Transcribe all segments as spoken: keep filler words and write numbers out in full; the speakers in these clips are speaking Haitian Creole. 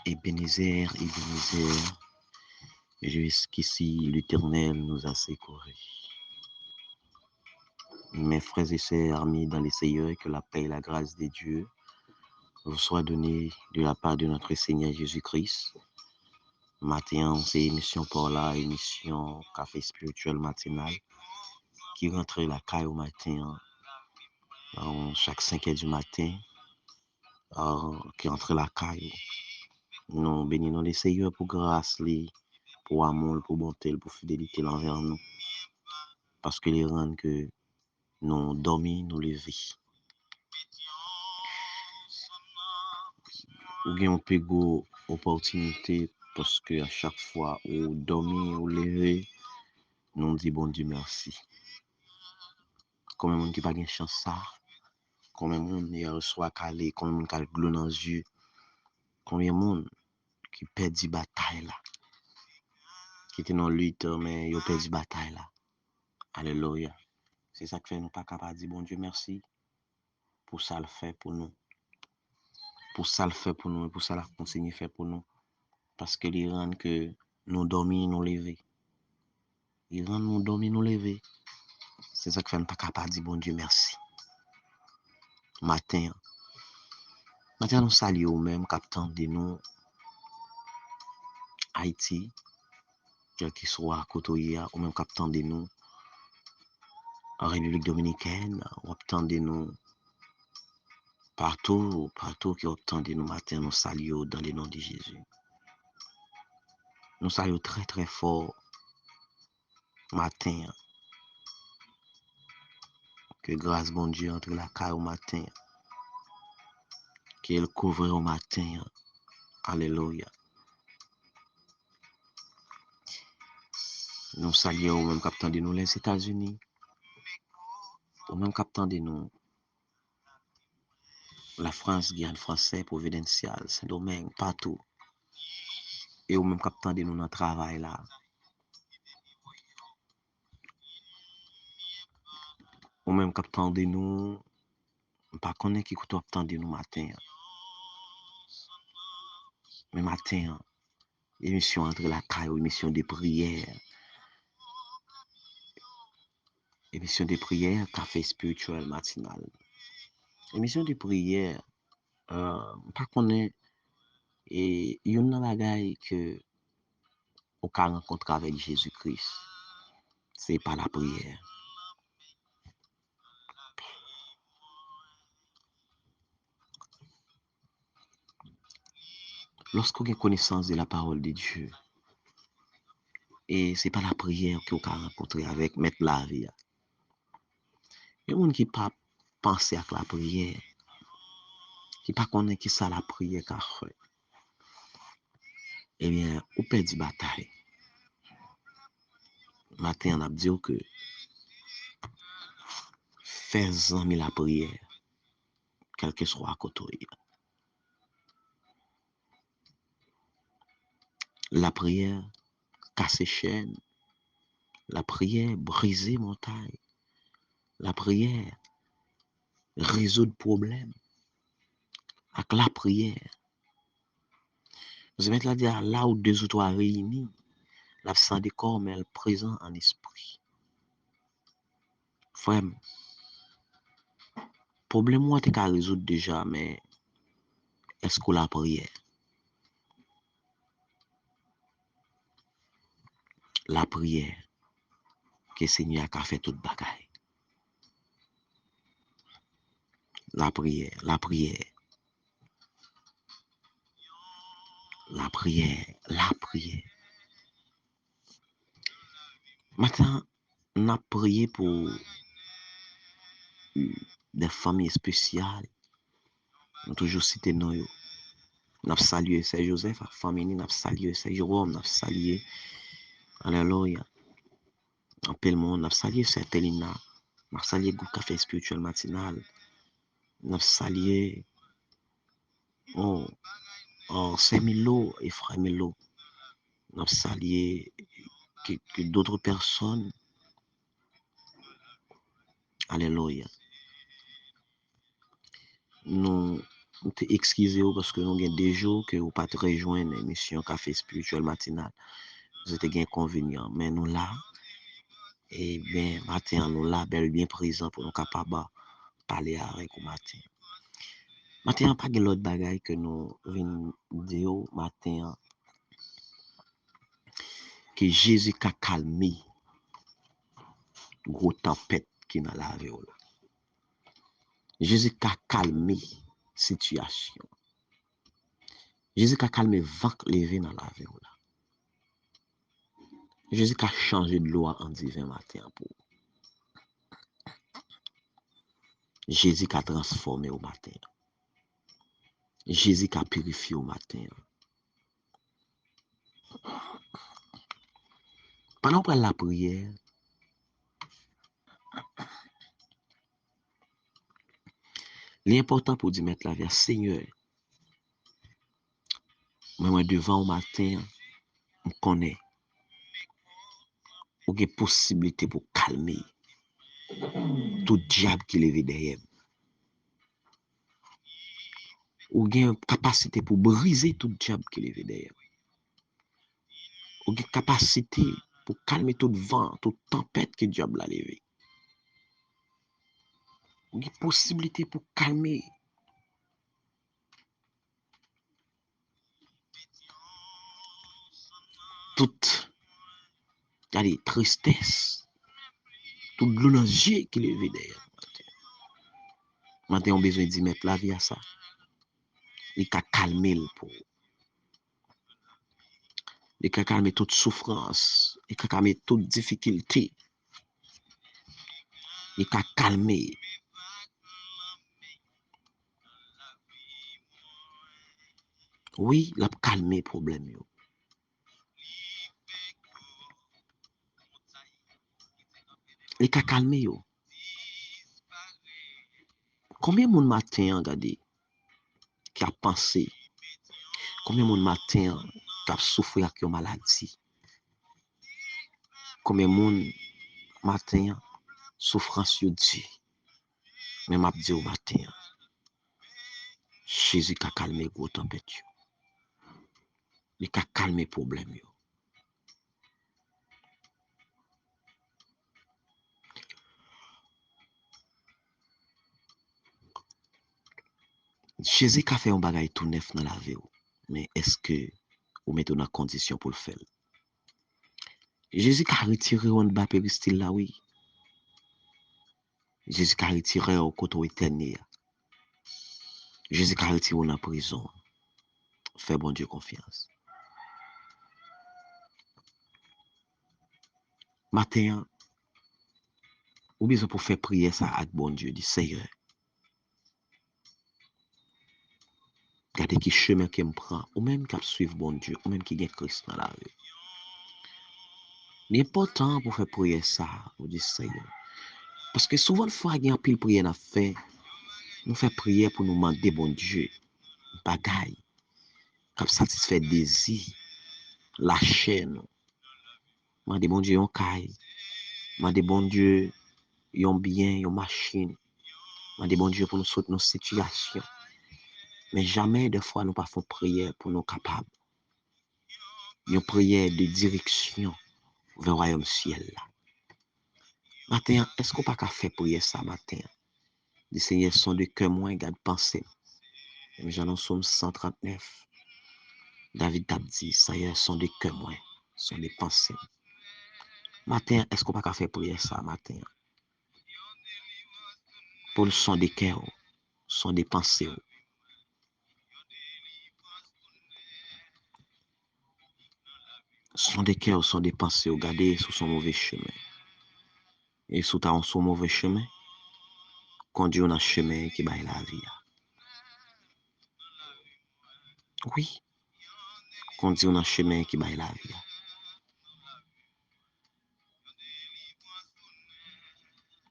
Ebenezer, Ebenezer, jusqu'ici l'Éternel nous a secourus. Mes frères et sœurs, amis dans le Seigneur, que la paix et la grâce de Dieu vous soient données de la part de notre Seigneur Jésus-Christ. Maten an, se emisyon pa w la, emisyon Kafe Espirityèl Matinal, ki rantre lakay ou maten an, euh, chak senk è di maten, euh, ki rantre lakay ou. Nou beni non le Seyè pou gras li, pou amou l, pou bonte l, pou fidelite l anvè nou. Paske li rann ke nou dòmi, nou leve. Ou gen yon pi gwo opòtinite paske a chak fwa ou dòmi, ou leve, nou di Bondye mèsi. Konbyen moun ki pa gen chans sa? Konbyen moun yè swa k ale, konbyen moun k al dlo nan zye? Konbyen moun ki pèdi batay la? Ki te nan lit, men yo pèdi batay la. Alelouya. Se sa k fè nou pa ka pa di Bondye mèsi pou sa l fè pou nou. Pou sa l fè pou nou e pou sa l ap kontinye fè pou nou. Paske li rann ke nou dòmi, nou leve. Li rann nou dòmi, nou leve. Se sa k fè n pa ka pa di Bondye mèsi. Maten an. Maten an, nou salye ou menm k ap tande nou Ayiti, kèlkeswa kote w ye a, ou menm k ap tande nou an Repiblik Dominikèn, w ap tande nou patou, patou ke w ap tande nou maten an, nou salye w dans le nom de Jésus. Nou salye w trè, trè fò maten an. Ke gras Bondye antre lakay ou maten an. Ke l kouvri w maten an. Alelouya. Nou salye ou menm k ap tande nou Lèzetazini. Ou menm k ap tande nou Lafrans, Giyàn Fransè, Providencial, Sendomeng, patou. E ou menm k ap tande nou nan travay la. Ou menm k ap tande nou, m pa konnen ki kote w ap tande nou maten an. Men maten an, emisyon Antre Lakay ou, emisyon de priyè. Emisyon de priyè, Kafe Espirityèl Matinal. Emisyon de priyè, euh, m pa konnen, e, youn nan bagay ke ou ka rankontre avèk Jezi Kris, se pa lapriyè. Lòske w gen konesans de la parole de Dieu, e se pa lapriyè ke w ka rankontre avèk Mèt lavi a. Gen moun ki pa panse ak lapriyè, ki pa konnen kisa lapriyè ka fè. Ebyen, ou pèdi batay. Maten an, n ap di w ke fè zanmi lapriyè, kèlkeswa kote w ye. Lapriyè kase chèn. Lapriyè brize montay. Lapriyè rezoud pwoblèm. Ak lapriyè. Paske Mèt la di a, la ou de ou twa reyini, l absan de kò, men l prezan an espri. Frè m, pwoblèm ou an te ka rezoud deja, men èske w lapriyè? Lapriyè, ke Senyè a ka fè tout bagay. Lapriyè, lapriyè. Lapriyè, lapriyè. Maten an, n ap priye pou de fanmi espesyal. Nou toujou site non yo. N ap salye Sè Jozèf ak fanmi li, n ap salye Sè Jewòm, n ap salye, alelouya, anpil moun, n ap salye Sè Telina, n ap salye gwoup Kafe Espirityèl Matinal, n ap salye, oh, oh, Sè Milo e Frè Milo, n ap salye ke, ke d'autres personnes, alelouya. Nou, nou te eskize w paske nou gen de jou ke ou pa t rejwenn emisyon Kafe Espirityèl Matinal. Nou te gen enkonvenyan, men nou la. Ebyen, maten an, nou la, bèl byen prezan pou nou kapab pale avèk ou maten an. Maten an, pa gen lòt bagay ke nou vin di w maten an, ke Jezi ka kalme gwo tanpèt ki nan lavi w la. Jezi ka kalme sitiyasyon. Jezi ka kalme van k leve nan lavi w la. Jezi ka chanje dlo a an diven maten an pou ou. Jezi ka transfòme w maten an. Jezi ka pirifye w maten an. Pandan w pral lapriyè, li enpòtan pou w di Mèt lavi a, Senyè, mwen, mwen devan w maten an, m konnen ou gen posiblite pou w kalme tout dyab ki leve dèyè m. Ou gen kapasite pou w brize tout dyab ki leve dèyè m. Ou gen kapasite pou w kalme tout van, tout tanpèt ke dyab la leve. Ou gen posiblite pou w kalme tout, gade, tristès, tout dlo nan zye ki leve dèyè w maten. Maten, ou bezwen di Mèt lavi a sa. Li ka kalme l pou ou. Li ka kalme tout soufrans. Li ka kalme tout difikilte. Li ka kalme. Wi, l ap kalme pwoblèm yo. Li ka kalme yo. Konbyen moun maten an, gade, k ap panse? Konbyen moun maten an k ap soufri ak yon maladi? Konbyen moun maten an soufrans yo di? Men m ap di w maten an, Jezi ka kalme gwo tanpèt yo. Li ka kalme pwoblèm yo. Jezi ka fè yon bagay tou nèf nan lavi w, men èske ou mete w nan kondisyon pou l fè l? Jezi ka retire w annba peristil la, wi. Jezi ka retire w kote w etène a. Jezi ka retire w nan prizon an. Fè Bondye konfyans. Maten an, ou bezwen pou fè priyè sa ak Bondye, di, Seyè, gade ki chemen ke m pran, ou menm k ap swiv Bondye, ou menm ki gen Kris nan lavi w. Li enpòtan pou fè priyè sa, ou di, Seyè. Paske souvan fwa gen anpil priyè n ap fè, nou fè priyè pou nou mande Bondye bagay k ap satisfè dezi lachè nou. Mande Bondye yon kay. Mande Bondye yon byen, yon machin. Mande Bondye pou nou sot nan sitiyasyon. Men jamè de fwa nou pa fè yon priyè pou nou kapab. Yon priyè de direksyon vè wayòm syèl la. Maten an, èske w pa ka fè priyè sa maten an? Di, Senyè, sonde kè mwen, gad panse m. Menm jan nan Sòm san trannèf, David t ap di, Senyè, sonde kè mwen, sonde panse m. Maten an, èske w pa ka fè priyè sa maten an? Pou l sonde kè w, sonde panse w. Sonde kè w, sonde panse w, gade si w sou move chemen. E si w ta sou move chemen, kondui w nan chemen ki bay lavi a. Wi, kondui w nan chemen ki bay lavi a.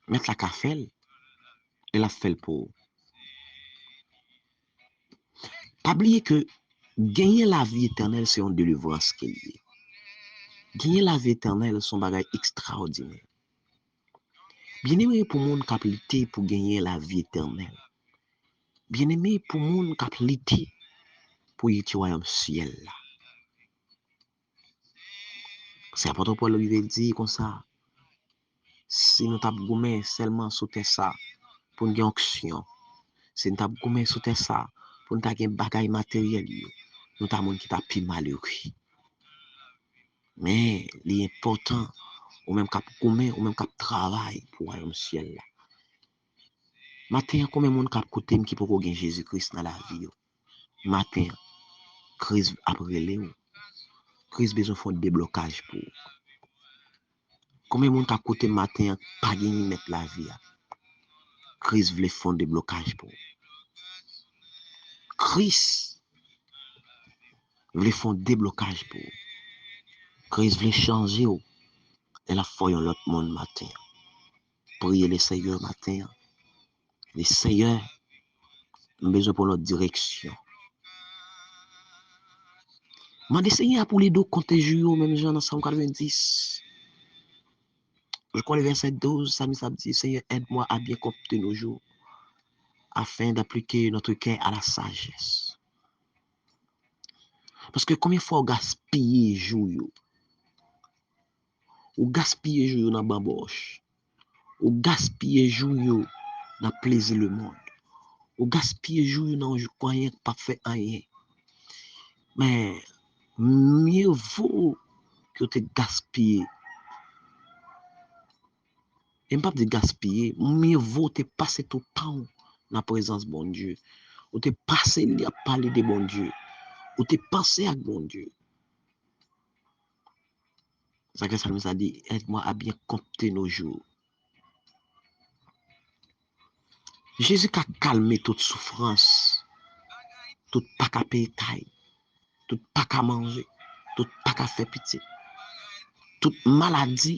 Mèt la ka fè l, e l ap fè l pou ou. Pa bliye ke genyen lavi etènèl se yon delivrans ke l ye. Genyen lavi etènèl se yon bagay ekstraòdinè. Byeneme pou moun k ap lite pou genyen lavi etènèl. Byeneme, pou moun k ap lite pou erite wayòm syèl la. Se apot Pòl rive di konsa, si nou t ap goumen sèlman sou tè sa pou n gen onksyon, si n t ap goumen sou tè sa pou n ta gen bagay materyèl yo, nou ta moun ki ta pi malere. Men, li enpòtan, ou menm k ap goumen, ou menm k ap travay pou wayòm syèl la. Maten an, konbyen moun k ap koute m ki poko gen Jezi Kris nan lavi yo? Maten an, Kris ap rele w. Kris bezwen fè yon deblokaj pou ou. Konbyen moun k ap koute m maten an k pa genyen mèt lavi a? Kris vle fè yon deblokaj pou ou. Kris vle fè yon deblokaj pou ou. Kris vle chanje w. E l ap fè w yon lòt moun maten an. Priye Lesenyè maten an. Lesenyè, m bezwen pran lòt direksyon. Mande Senyè a pou l ede w konte jou yo, menm jan nan Sòm katrevendis. Je crois le verset douze, Psalmiste ap di, Seigneur, aide-moi à bien compter nos jours, afin d'appliquer notre cœur à la sagesse. Paske konbyen fwa w gaspiye jou yo? Ou gaspiye jou yo nan banbòch. Ou gaspiye jou yo nan plezi lemonn. Ou gaspiye jou yo nan yon jou kwanyen k p ap fè anyen. Men, mye vo ke w te gaspiye. E m p ap di gaspiye, mye vo w te pase tout tan w nan prezans Bondye. Ou te pase li ap pale de Bondye. Ou te panse ak Bondye. Sa ke Psalmiste la di, aide-moi à bien compter nos jours. Jezi ka kalme tout soufrans, tout pa ka peye kay, tout pa ka manje, tout pa ka fè pitit, tout maladi,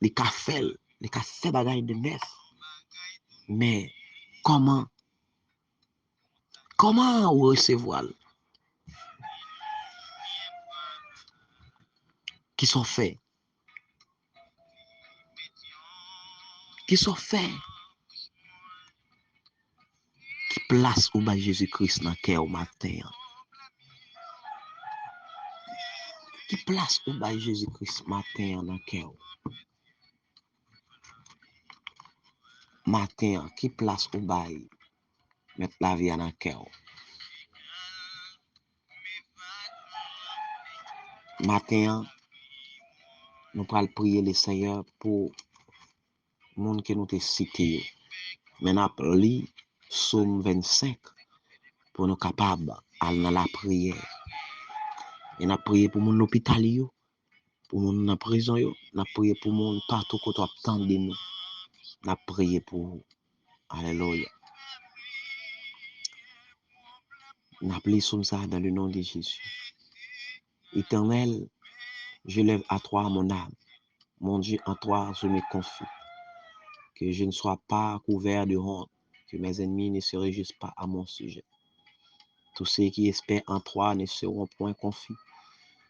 li ka fè l, li ka fè bagay de nèf. Men, kòman, kòman ou resevwa l? Kisa w fè? Kisa w fè? Ki plas ou bay Jezi Kris nan kè w maten an? Ki plas ou bay Jezi Kris maten an nan kè w? Maten an, ki plas ou bay Mèt lavi a nan kè w? Maten an, nou pral priye Lesenyè pou moun ke nou te site yo. Men n ap li Sòm vennsenk pou nou kapab al nan lapriyè. E n ap priye pou moun lopital yo, pou moun nan prizon yo, n ap priye pou moun patou kote w ap tande nou. N ap priye pou ou. Alelouya. N ap li Sòm sa dans le nom de Jésus. Éternel, je lève à toi mon âme. Mon Dieu, en toi je me confie. Que je ne sois pas couvert de honte, que mes ennemis ne se réjouissent pas à mon sujet. Tous ceux qui espèrent en toi ne seront point confus.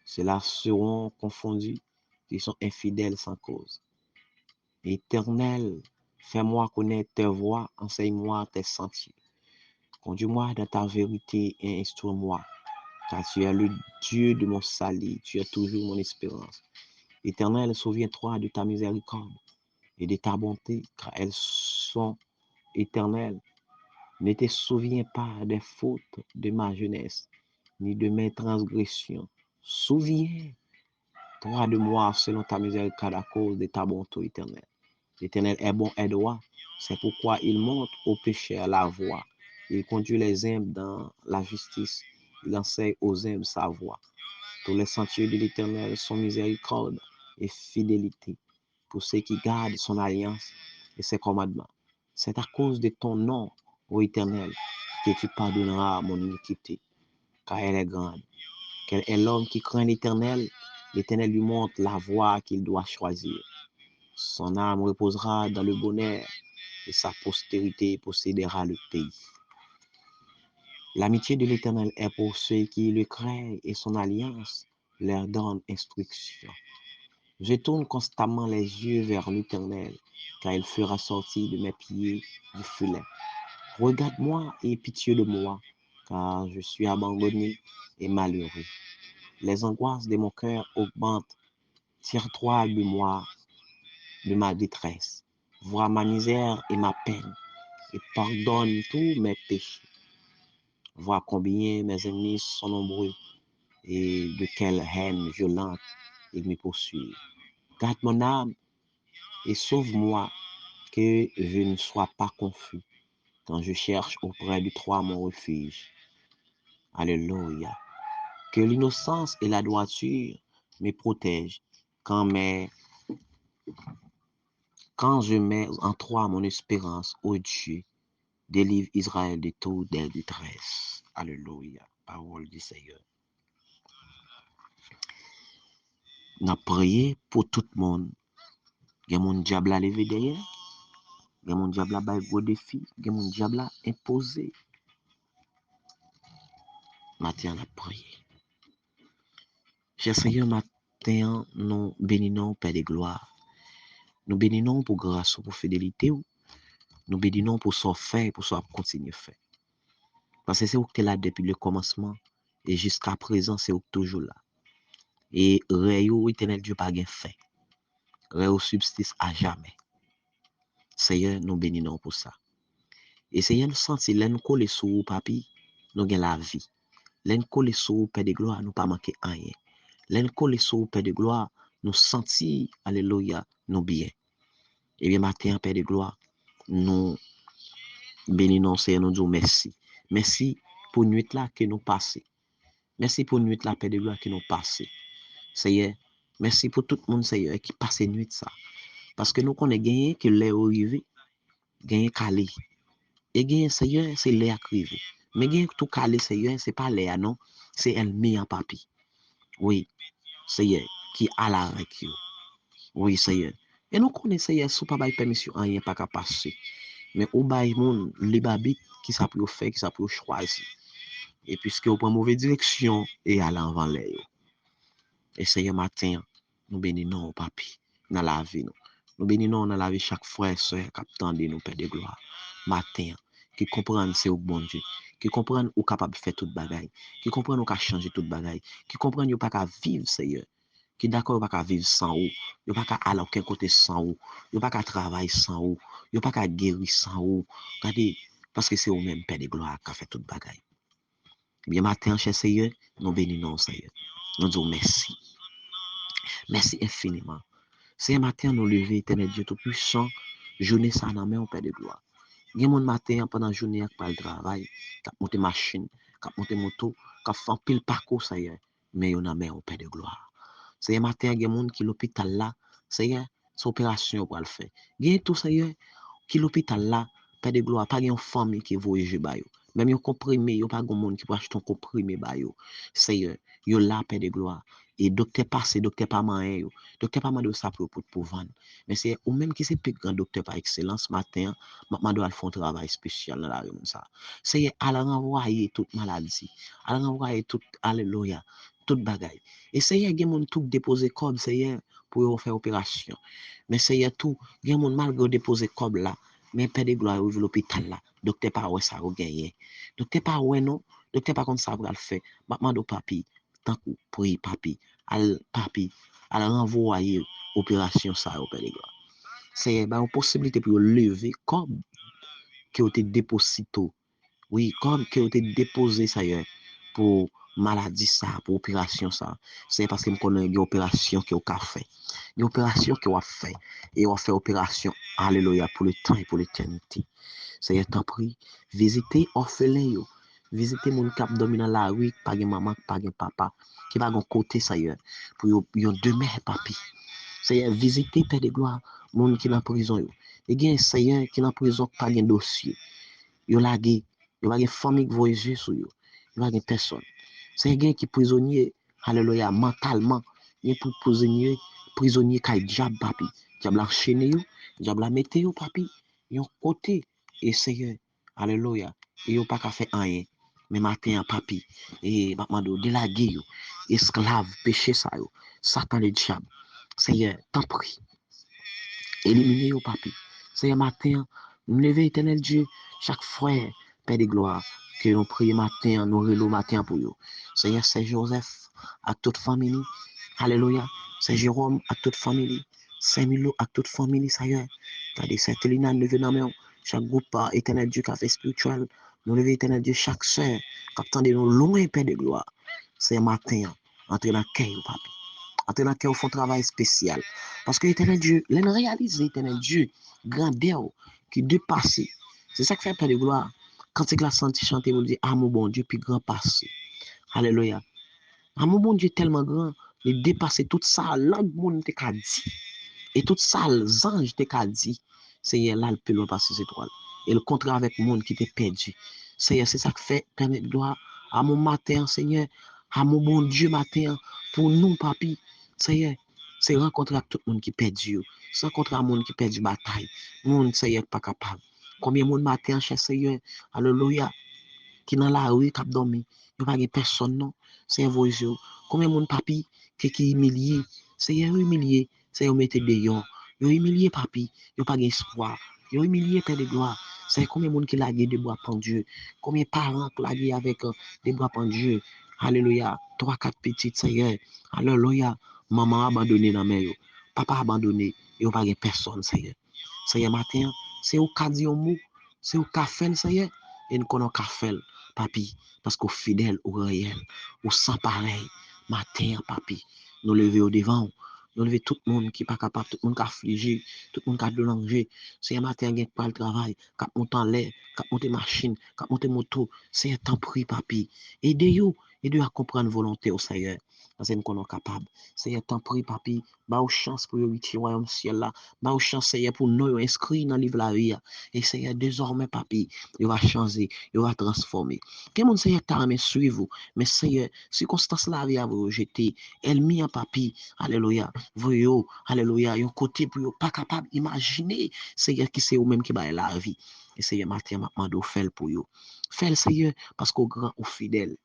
Ceux-là seront confondus qui sont infidèles sans cause. Éternel, fais-moi connaître tes voies, enseigne-moi tes sentiers. Conduis-moi dans ta vérité et instruis-moi, car tu es le Dieu de mon salut, tu es toujours mon espérance. Éternel, souviens-toi de ta miséricorde et de ta bonté, car elles sont éternelles. Ne te souviens pas des fautes de ma jeunesse, ni de mes transgressions. Souviens-toi de moi selon ta miséricorde à cause de ta bonté éternelle. L'Éternel est bon et droit. C'est pourquoi il montre aux pécheurs la voie. Il conduit les humbles dans la justice. Il enseigne aux humbles sa voie. Tous les sentiers de l'Éternel sont miséricorde et fidélité pour ceux qui gardent son alliance et ses commandements. C'est à cause de ton nom, ô Éternel, que tu pardonneras mon iniquité, car elle est grande. Quel est l'homme qui craint l'Éternel? L'Éternel lui montre la voie qu'il doit choisir. Son âme reposera dans le bonheur et sa postérité possédera le pays. L'amitié de l'Éternel est pour ceux qui le craignent et son alliance leur donne instruction. Je tourne constamment les yeux vers l'Éternel, car il fera sortir de mes pieds du filet. Regarde-moi et pitié de moi, car je suis abandonné et malheureux. Les angoisses de mon cœur augmentent. Tire-toi de moi, de ma détresse. Vois ma misère et ma peine, et pardonne tous mes péchés. Vois combien mes ennemis sont nombreux et de quelle haine violente ils me poursuivent. Garde mon âme et sauve-moi, que je ne sois pas confus quand je cherche auprès de toi mon refuge. Alléluia. Que l'innocence et la droiture me protègent quand, mes, quand je mets en toi mon espérance, ô Dieu, délivre Israël de toute détresse. Alléluia. Parole du Seigneur. N ap priye pou tout moun. Gen moun dyab la leve dèyè. Gen moun dyab la bay gwo defi. Gen moun dyab la enpoze. Maten an, n ap priye. Chè Senyè, maten an, nou beni non w, Pè de glwa. Nou beni non w pou gras ou, pou fidelite w. Nou beni non w pou sa w fè e pou sa w ap kontinye fè. Paske se ou ki te la depi le kòmansman, e jiska prezan, se ou ki toujou la. E rèy ou, Etènèl Dye, pa gen fen. Rèy ou subsiste à jamais. Senyè, nou beni non w pou sa. E Senyè, nou santi lè nou kole sou ou, Papi, nou gen lavi. Lè n kole sou ou, Pè de glwa, nou pa manke anyen. Lè n kole sou ou, Pè de glwa, nou santi, alelouya, nou byen. Ebyen, maten an, Pè de glwa, nou beni non w, Senyè, nou di w mèsi. Mèsi pou nwit la ke nou pase. Mèsi pou nwit la, Pè de glwa, ke nou pase. Senyè, mèsi pou tout moun, Senyè, ki pase nwit sa. Paske nou konnen genyen ke lè yo rive, genyen kale. E genyen, Senyè, se lè a k rive. Men genyen tou kale, Senyè, se pa lè a non, se ènmi an, Papi. Wi, Senyè, ki al avèk yo. Wi, Senyè. E nou konnen, Senyè, si w pa bay pèmisyon, anyen pa ka pase. Men ou bay moun lib abit, kisa pou yo fè, kisa pou yo chwazi. E piske yo pran move direksyon, e ale anvan lè yo. E Senyè, maten an, nou beni non w, Papi, nan lavi nou. Nou beni non w nan lavi chak frè e sè k ap tande nou, Pè de glwa, maten an. Ki konprann se ou k Bondye. Ki konprann ou kapab fè tout bagay. Ki konprann ou ka chanje tout bagay. Ki konprann yo pa ka viv, Senyè. Ki dakò yo pa ka viv san ou. Yo pa ka al okenn kote san ou. Yo pa ka travay san ou. Yo pa ka geri san ou. Gade, paske se ou menm, Pè de glwa, k ka fè tout bagay. Ebyen, maten an, chè Senyè, nou beni non w, Senyè. Nou di w mèsi. Mèsi enfiniman. Senyè, maten an, nou leve, Etènèl Dye Toupisan, jounen sa nan men w, Pè de glwa. Gen moun maten an, pandan jounen an, k pral travay, k ap monte machin, k ap monte moto, k ap fè anpil pakou, Senyè, men yo nan men w, Pè de glwa. Senyè, maten an, gen moun ki lopital la, Senyè, se operasyon yo pral fè. Gen tou, Senyè, ki lopital la, Pè de glwa, pa gen yon fanmi ki voye je ba yo. Menm yon konprime, yo pa gen moun ki pou achte yon konprime ba yo. Senyè, yo la, Pè de glwa. E doktè pase, doktè pa manyen yo. Doktè pa mande yo sa pou yo pot pou vann. Men Senyè, ou menm ki se pi gran doktè pa ekselans, maten an, m ap mande w al fè yon travay espesyal nan lavi moun sa. Senyè, al ranvwaye tout maladi. Al ranvwaye tout, alelouya, tout bagay. E Senyè, gen moun tou k depoze kòb, Senyè, pou yo fè operasyon. Men Senyè tou, gen moun malgre yo depoze kòb la, men Pè de glwa yo rive lopital la. Doktè pa wè sa yo genyen. Doktè pa wè non, doktè pa konn sa pral fè. M ap mande w, Papi, tankou pri, Papi, al, Papi, al ranvwaye operasyon sa yo, Pè de glwa. Senyè, ba yo posiblite pou yo leve kòb ke yo te deposito. Wi, kòb ke yo te depoze, Senyè, pou maladi sa, pou operasyon sa. Senyè, paske m konnen gen operasyon ke w ka fè. Gen operasyon ke w ap fè. E w ap fè operasyon, alelouya, pou le tan e pou letènite. Senyè, tanpri, vizite òfelen yo. Vizite moun k ap dòmi nan lari, k pa gen manman, k pa gen papa, ki pa gen kote, Senyè, pou yo, yon demè, Papi. Senyè, vizite, Pè de glwa, moun ki nan prizon yo. E gen, Senyè, ki nan prizon k pa gen dosye. Yo lage, yo pa gen fanmi k voye je sou yo. Yo pa gen pèsonn. Senyè, gen ki prizonye, alelouya, mantalman. Gen pou prizonye, prizonye kay dyab, Papi. Dyab la anchene yo, dyab la mete yo, Papi, yon kote. E Senyè, alelouya, e yo pa ka fè anyen. Men maten an, Papi, e m ap mande w, delage yo, esklav peche sa yo, Satan ledyab. Senyè, tanpri, elimine yo, Papi. Senyè, maten an, Nou leve, Etènèl Dye, chak frè, Pè de glwa, ke nou priye maten an, nou rele w maten an pou yo. Senyè, Sè Jozèf ak tout fanmi li, alelouya, Sè Jewòm ak tout fanmi li, Sè Milo ak tout fanmi li, Senyè. Gade, Sè Telina, nou leve nan men w, chak gwoup, Etènèl Dye, kafe espirityèl, nou leve, Etènèl Dye, chak sè k ap tande nou lwen, Pè de glwa. Senyè, maten an, antre nan kè yo, papi. Antre nan kè yo, fè yon travay espesyal. Paske, Etènèl Dye, lè n reyalize, Etènèl Dye, grandè w ki depase. Se sa k fè, Pè de glwa, kantik la santi chante pou l di, amou Bondye pi gran pase. Alelouya. Amou Bondye tèlman gran, li depase tout sa lang moun te ka di. E tout sa zanj te ka di. Senyè, l al pi lwen pase zetwal. E l kontre avèk moun ki te pèdi. Senyè, se sa k fè, Pè de glwa, amou maten an, Senyè, amou Bondye maten an, pou nou, papi, Senyè, se rankontre ak tout moun ki pèdi yo. Se rankontre ak moun ki pèdi batay. Moun, Senyè, ki pa kapab. Konbyen moun maten an, chè Senyè, alelouya, ki nan lari, k ap dòmi, yo pa gen pèsòn, non. Senyè, voye je w. Konbyen moun, papi, ki, ki imilye? Senyè, yo imilye. Senyè, yo mete deyò. Yo imilye, papi. Yo pa gen espwa. Yo imilye, Pè de glwa. Senyè, konbyen moun ki lage de bwa pandye? Konbyen paran k lage avèk, euh, de bwa pandye? Alelouya. Twa, kat pitit, Senyè. Alelouya. Manman abandone nan men yo. Papa abandone. Yo pa gen pèsòn, Senyè. Senyè, maten an, se ou k ka di yon mo, se ou k ka fè l, Senyè, e n konnen w ka fè l, papi, paske w fidèl, ou reyèl, ou san parèy. Maten an, papi, nou leve yo devan w, nou leve tout moun ki pa kapab, tout moun k aflije, tout moun k ap delanje. Senyè, maten an, gen k pral travay, k ap monte anlè, k ap monte machin, k ap monte moto. Senyè, tanpri, papi, ede yo, ede yo a konprann volonte w, Senyè. Paske n konnen w kapab. Senyè, tanpri, papi, ba yo chans pou yo eritye wayòm syèl la. Ba yo chans, Senyè, pou non yo enskri nan liv lavi a. E, Senyè, dezòmè, papi, yo va chanje, yo va transfòme. Gen moun, Senyè, ki ta renmen swiv ou, men, Senyè, sikonstans lavi a voye yo jete. Ènmi an, papi, alelouya, voye yo, alelouya, yon kote pou yo pa kapab imajine, Senyè, ki se ou menm ki bay lavi. E, Senyè, maten an, m ap mande w fè l pou yo. Fè l, Senyè, paske w gran, ou fidèl.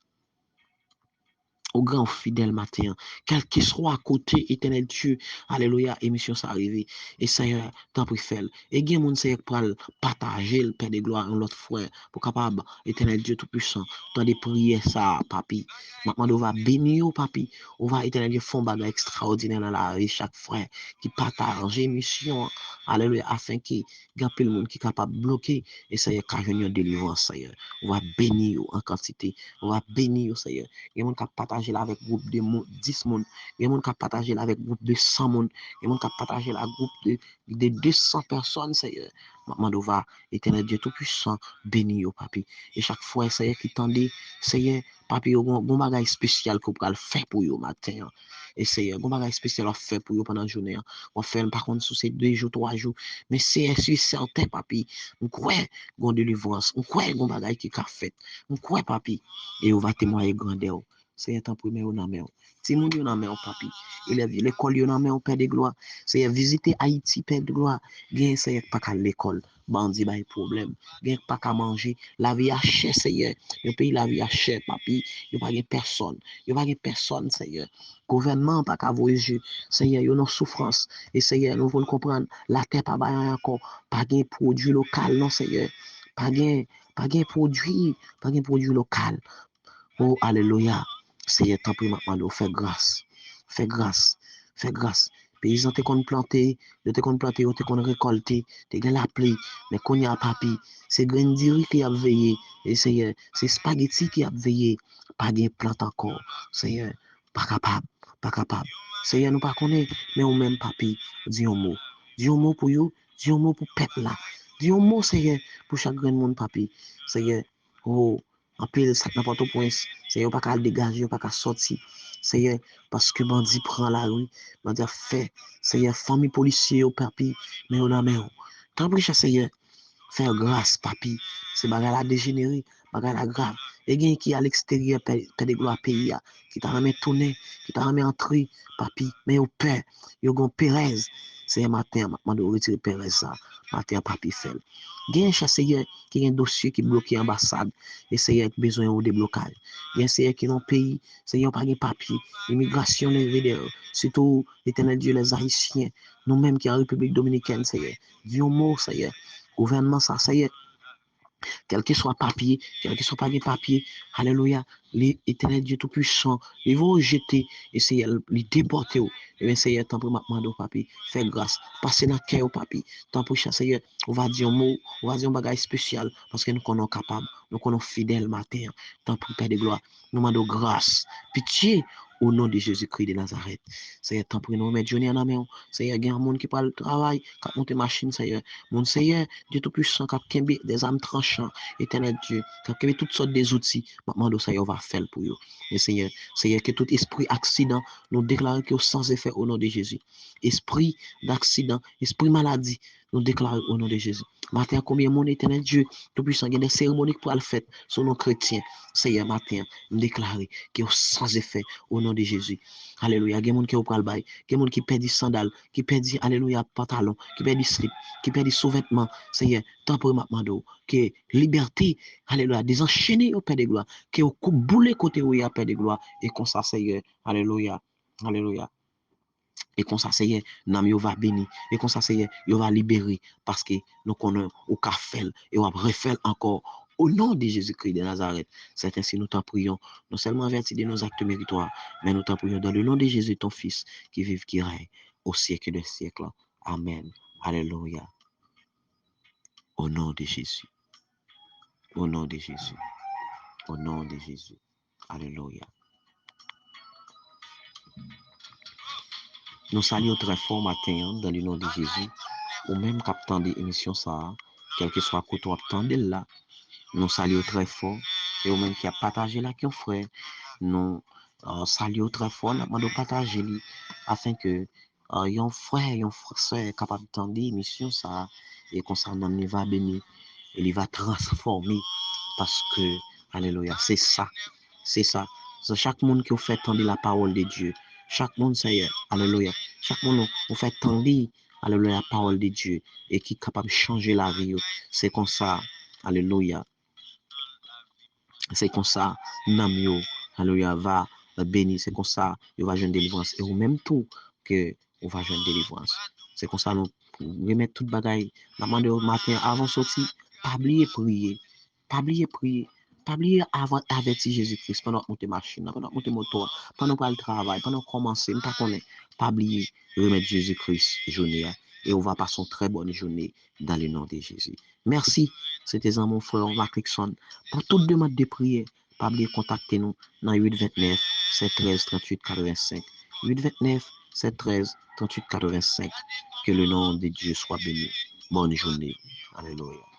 Ou gran, ou fidèl maten an. Kèlkeswa kote, Etènèl Dye, alelouya, emisyon sa rive. E Senyè, tanpri fè l. E gen moun, Senyè, k pral pataje l, Pè de glwa, yon lòt frè, pou kapab, Etènèl Dye Toupisan, tande priyè sa a, papi. M ap mande w va beni yo, papi. Ou va, Etènèl Dye, fè yon bagay ekstraòdinè nan lavi chak frè ki pataje emisyon an. Alelouya, afenke gen anpil moun ki kapab bloke, e Senyè ka jwenn yon delivrans, Senyè. Ou va beni yo an kantite, ou va beni yo, Senyè. Gen moun k ap pataje l avèk gwoup de moun, dis moun, gen moun k ap pataje l avèk gwoup de san moun, gen moun k ap pataje l ak gwoup de, de de san pèsòn, Senyè. M ap mande w va, Etènèl Dye Toupisan, beni yo, papi. E chak frè, Senyè, ki tande, Senyè, papi, yo gon, gon bagay espesyal ke w pral fè pou yo maten an. E Senyè, gon bagay espesyal w ap fè pou yo pandan jounen an. W ap fè l, m pa konn si se de jou, twa jou. Men Senyè, si sèten, papi, m kwè gon delivrans. M kwè gon bagay ki ka fèt. M kwè, papi. E yo va temwaye grandè w. Senyè, tanpri, men yo nan men w. Timoun yo nan men w, papi. Elèv lekòl yo nan men w, Pè de glwa. Senyè, vizite Ayiti, Pè de glwa. Gen, Senyè, ki pa ka al lekòl. Bandi bay pwoblèm. Gen k pa ka manje. Lavi a chè, Senyè. Yon peyi lavi a chè, papi. Yo pa gen pèsòn. Yo pa gen pèsòn, Senyè. Gouvènman an pa ka voye je. Senyè, yo nan soufrans. E Senyè, nou vin konprann, latè pa bay anyen ankò. Pa gen pwodui lokal, non, Senyè. Pa gen, pa gen pwodui, pa gen pwodui lokal. O, alelouya. Senyè, tanpri, m ap mande w, fè gras. Fè gras. Fè gras. Peyizan te konn plante, yo te konn plante, yo te konn rekòlte, te gen lapli. Men kounye a, papi, se grenn diri ki ap veye. E Senyè, se espageti ki ap veye. Pa gen plant ankò. Senyè, pa kapab, pa kapab. Senyè, nou pa konnen, men ou menm, papi, di yon mo. Di yon mo pou yo, di yon mo pou pèp la. Di yon mo, Senyè, pou chak grenn moun, papi. Senyè, o, anpil sa k nan Pòtoprens, Senyè, yo pa ka al degaje, yo pa ka sòti. Senyè, paske bandi pran lari, bandi ap fè. Senyè, fanmi polisye yo, papi, men yo nan men w. Tanpri, chè Senyè, fè gras, papi. Se bagay la dejenere, bagay la grav. E gen ki aleksteryè, Pè, Pè de glwa, peyi a, ki ta renmen tounen, ki ta renmen antre, papi, men yo pè, yo gon perèz. Senyè, maten an, m ap mande w retire perèz sa. Maten an, papi, fè l. Gen, chè Senyè, ki gen dosye ki bloke anbasad, e Senyè, ki bezwen yon deblokaj. Gen, Senyè, ki nan peyi, Senyè, yo pa gen papye. Imigrasyon leve dèyè yo. Sitou, Letènèl Dye, lèzayisyen, nou menm ki an Repiblik Dominikèn, Senyè. Di yon mo, Senyè. gouvènman sa, Seyè. Kèlkeswa papye, kèlkeswa pa gen papye, alelouya, li, Etènèl Dye Toupisan, li voye w jete, e Seyè, li depòte w. Ebyen, Seyè, tanpri, m ap mande w, papi, fè gras, pase nan kè yo, papi. Tanpri, Seyè, ou va di yon mo, ou va di yon bagay espesyal, paske nou konnen w kapab, nou konnen w fidèl maten an. Tanpri, Pè de glwa, nou mande w gras, pitye, o non de Jezikri de Nazarèt. Seyè, tanpri, nou remèt jounen an nan men w. Seyè, gen yon moun ki pral travay, k ap monte machin, Seyè. Moun, Seyè, Dye Toupisan, k ap kenbe dèzam tranchan, Etènèl Dye, k ap kenbe tout sòt de zouti, m ap mande w, Seyè, ou va fè l pou yo. E Seyè, Seyè, ke tout espri aksidan, nou deklare ke yo san efè o non de Jezi. Espri daksidan, espri maladi, nou deklare o non de Jezi. Maten an, konbyen moun, Etènèl Dye Toupisan, gen de seremoni k pral fèt sou non kretyen, Seyè, maten an, m deklare ke yo san efè o non de Jezi. Alelouya. Gen moun ke yo pral bay, gen moun ki pèdi sandal, ki pèdi, alelouya, pantalon, ki pèdi slip, ki pèdi souvètman, Seyè, tanpri, m ap mande w, ke libète, alelouya, dezanchene yo, Pè de glwa, ke yo koup boule kote yo ye a, Pè de glwa, e konsa, Seyè, alelouya, alelouya. E konsa, Seyè, nanm yo va beni. E konsa, Seyè, yo va libere. Paske nou konnen ou ka fè l e w ap refè l ankò. O non de Jezikri de Nazarèt. Sèten si nou t'en prions, non sèlman an vèti de nos actes méritoires, men nou t'en prions dans le nom de Jésus, ton Fils, qui vit, qui règne au siècle des siècles. Amèn. Alelouya. O non de Jezi. O non de Jezi. O non de Jezi. Alelouya. Nou salye w trè fò maten an, dans le nom de Jésus. Ou menm k ap tande emisyon sa a, kèlkeswa kote w ap tande l la, nou salye w trè fò. E ou menm ki ap pataje l ak yon frè, nou uh, salye w trè fò. N ap mande w pataje li, afenke uh, yon frè, yon frè, sè kapab tande emisyon sa a, e konsa nanm li va beni, e li va transfòme, paske, alelouya, se sa, se sa. Se chak moun ki ou fè tande la parole de Dieu, chak moun, Seyè, alelouya, chak moun ou, ou fè tande, alelouya, la parole de Dieu, e ki kapab chanje lavi yo. Se konsa, alelouya. Se konsa nanm yo, alelouya, va beni. Se konsa yo va jwenn delivrans. E ou menm tou, ke ou va jwenn delivrans. Se konsa nou remèt tout bagay. N ap mande w maten, avan w soti, pa bliye priye. Pa bliye priye. Pa bliye avan avèti Jezi Kris pandan w ap monte machin nan, pandan w ap monte moto a, pandan w pral travay, pandan w kòmanse, m pa konnen. Pa bliye remèt Jezi Kris jounen an. E ou va pase yon trè bòn jounen dans le nom de Jésus. Mèsi. Se te zanmi w, frè w, Marc Luckson. Pou tout demann de priyè, pa bliye kontakte nou nan uit vennèf, sèt trèz, tranntuit katrevensenk. Uit vennèf, sèt trèz, tranntuit katrevensenk. Que le nom de Dieu soit béni. Bonne journée. Alelouya.